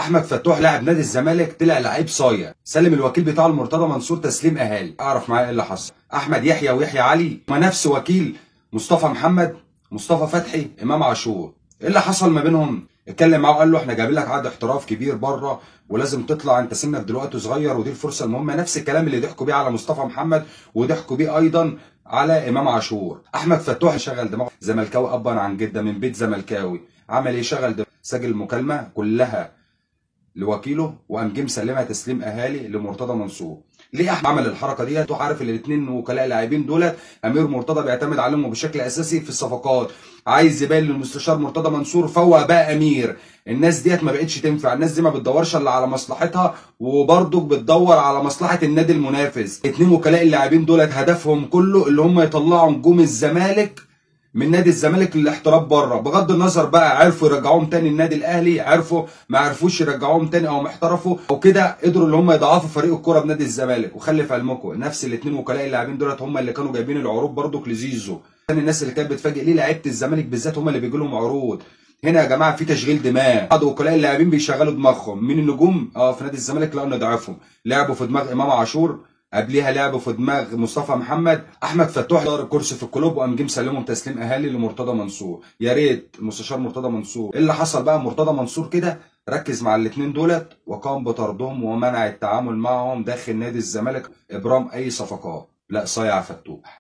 احمد فتوح لاعب نادي الزمالك طلع لعيب صايع، سلم الوكيل بتاعه المرتضى منصور تسليم اهالي. اعرف معايا ايه اللي حصل. احمد يحيى ويحيى علي ما نفس وكيل مصطفى محمد، مصطفى فتحي، امام عاشور. ايه اللي حصل ما بينهم؟ اتكلم معاه وقال له احنا جايبين لك عقد احتراف كبير بره ولازم تطلع، انت سنك دلوقتي صغير ودي الفرصة المهمة. نفس الكلام اللي ضحكوا بيه على مصطفى محمد وضحكوا بيه ايضا على امام عاشور. احمد فتوح شغل دماغه، زملكاوي ابا عن جده من بيت زملكاوي، عمل ايه؟ شغل دماغه، سجل المكالمة كلها لوكيله وقام جه مسلمها تسليم اهالي لمرتضى منصور. ليه احمد عمل الحركة ديت؟ عارف الاثنين وكلاء لاعبين دولت امير مرتضى بيعتمد عليهم بشكل اساسي في الصفقات، عايز يبين للمستشار مرتضى منصور فوق بقى امير، الناس ديت ما بقتش تنفع، الناس دي ما بتدورش الا على مصلحتها وبرضك بتدور على مصلحة النادي المنافس. اثنين وكلاء اللاعبين دولت هدفهم كله اللي هم يطلعوا نجوم الزمالك من نادي الزمالك للاحتراف بره، بغض النظر بقى عرفوا يرجعوهم تاني النادي الاهلي، عرفوا ما عرفوش يرجعوهم تاني او احترفوا او كده، قدروا اللي هم يضعفوا فريق الكورة بنادي الزمالك. وخلي في علمكم نفس الاثنين وكلاء اللاعبين دولت هم اللي كانوا جايبين العروض برضك لزيزو. الناس اللي كانت بتفاجئ ليه لعيبة الزمالك بالذات هم اللي بيجي لهم عروض. هنا يا جماعة في تشغيل دماغ، بعض وكلاء اللاعبين بيشغلوا دماغهم. مين النجوم؟ في نادي الزمالك لقوا نضعفهم، لعبوا في دماغ امام عاشور، قبليها لعبوا في دماغ مصطفى محمد. احمد فتوح دار الكرسي في الكلوب وقام جه مسلمهم تسليم اهالي لمرتضى منصور. يا ريت المستشار مرتضى منصور. ايه اللي حصل بقى؟ مرتضى منصور كده ركز مع الاثنين دولت وقام بطردهم ومنع التعامل معهم داخل نادي الزمالك، ابرام اي صفقات. لا صايع فتوح.